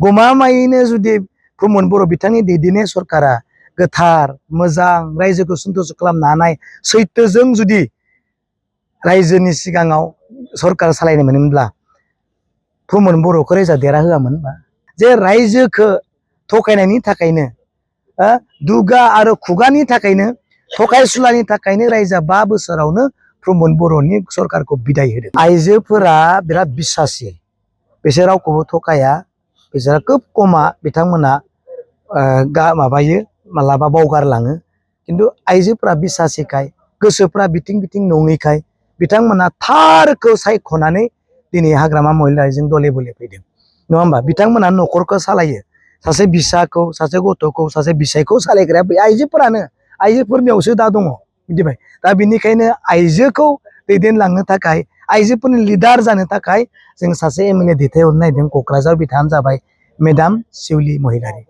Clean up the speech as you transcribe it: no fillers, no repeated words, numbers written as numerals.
गमामायैनो जुदि प्रमद बर' बिथांनि दैदेननाय सरकारा गोथार मोजां रायजोखौ सन्थुष्ट खालामनो हानाय सैथोजों जुदि रायजोनि सिगाङाव सरकार सालायनो मोनोमोनब्ला प्रमद बर'खौ रायजोआ देरा होआमोन जे रायजोखौ थगायनायनि थाखायनो दुगा आरो खुगानि थाखायनो थगायसुलानि थाखायनो रायजोआ 5 बोसोरावनो प्रमद बर'नि सरकारखौ बिदाय होदों। आइजोफोरा बिराद बिसासि, बिसोर रावखौबो थगाया, बिसोर खोब कमा बिथांमोना माबायो मालाबा बावगारलाङो, किन्तु आइजोफोरा बिसासिखाय गोसोफ्रा बिथिं बिथिं नङैखाय बिथांमोना थारखौ सायख'नानै दिनै हाग्रामा महिलारिजों गले गले फैदों, नङा होमबा? बिथांमोना न'खरखौ सालायो, सासे बिसाखौ सासे गथ'खौ सासे बिसायखौ सालायग्राया बे आइजोफोरानो, आइजोफोरनियावसो दा दङ मिथिबाय। दा बिनिखायनो आइजोखौ दैदेनलांनो थाखाय आइजोफोरनि लिडार जानो थाखाय जों सासे एमएलए दैथायहरनो नागिरदों क'क्राझार, बिथाङानो जाबाय मेडाम शिउली महिलारी।